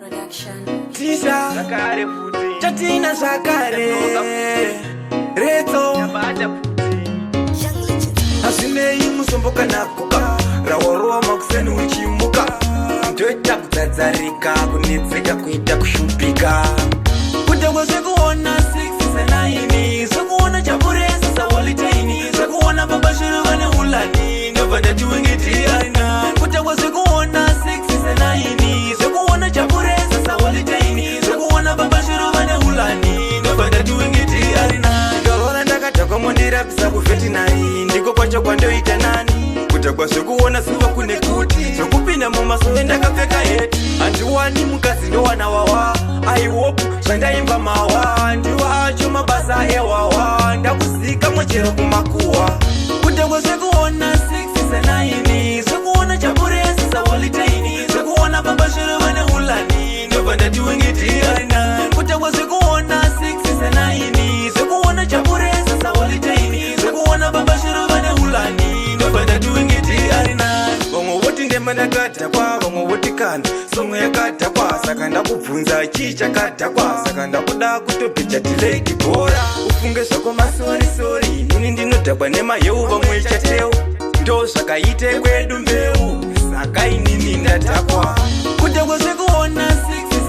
Production. Tisha Zvakare futi. Chatina zvakare Retso Tabata futi. Young Legends. Hazvinei musombo kana kuka rawarova makuseni uchimuka ndoita kudzadzarika kunetseka kuita kushupika kudhakwa zvekuona 6 se9 zvekuona chapuresa sawalitaini zvekuona baba zviro vane ulani ndobva ndati wengetiana kudhakwa zvekuona 6 se9 zvekuona chapuresa sawalitaini zvekuona baba zviro vane ulani ndobva ndati wengetiana ndarora ndakadhakwa mondirapisa kuveterinary ndiko kwacho kwandoita nani kudhakwa zvekuona zuva kune kuti zvekupinda mumasowe ndakapfeka heti handiwani mukadzi ndowana wawa. I hope zvandaimba mawa ndiwo acho mabasa ewawa ndakuzika mwechero kumakuwa kudhakwa zvekuona 6 se9 zvekuona chapuresa sawalitaini zvekuona baba zviro vane ulani ndobva ndati wengetiana kudhakwa zvekuona 6 se9 zvekuona chapuresa sawalitaini zvekuona baba zviro vane ulani ndobva ndati wengetiana vamwe voti ndema ndakadhakwa, vamwe voti kana song yakadhakwa. Saka ndakubvunza, chii chakadhakwa? Saka ndakuda kutobheja delete bhora ufunge zvako masorry sorry. Ini ndinodhakwa nemaheu, vamwe chateu ndo zvakaite kwedu mbeu. Saka inini ndadhakwa kudhakwa zvekuona 6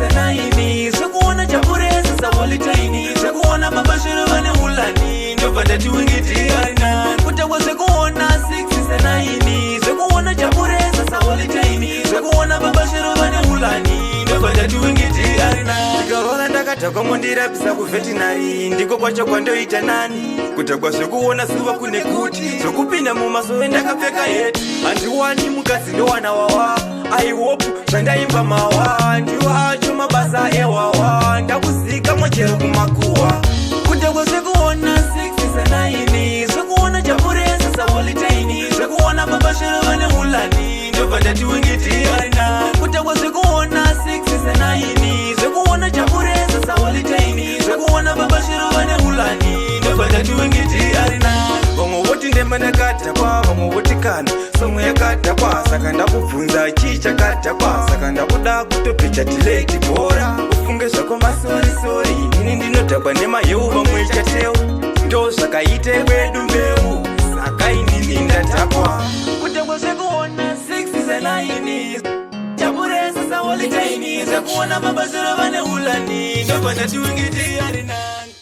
se9 zvekuona chapuresa sawalitaini zvekuona baba zviro vane ulani ndobva ndati wengetiana kudhakwa zvekuona 6 se9 zvekuona chapuresa sawalitaini zvekuona baba zviro vane ulani ndobva ndati wengetiana ndikarwara ndakadhakwa mondirapisa kuveterinary ndiko kwacho kwandoita nani kudhakwa zvekuona zuva kune kuti zvekupinda mumasowe ndakapfeka heti handiwani mukadzi ndowana wawa. I hope zvandaimba mawa ndiwo acho mabasa ewawa ndakuzika mwechero kumakuwa kudhakwa zvekuona 6 se9 zvekuona chapuresa sawalitaini zvekuona baba zviro vane ulani ndobva ndati wengetiana kudhakwa zvekuona 6 se9 zvekuona chapuresa sawalitaini zvekuona baba zviro vane ulani ndobva ndati wengetiana vamwe voti ndema ndakadhakwa, vamwe voti kana song yakadhakwa. Saka ndakubvunza, chii chakadhakwa? Saka ndakuda kutobheja delete bhora ufunge zvako masorry sorry. Ini ndinodhakwa nemaheu, vamwe chateu ndo zvakaite kwedu mbeu. Saka inini ndadhakwa kudhakwa zvekuona 6 se9 chapuresa sawalitaini zvekuona baba zviro vane ulani ndobva ndati wengeti arinani.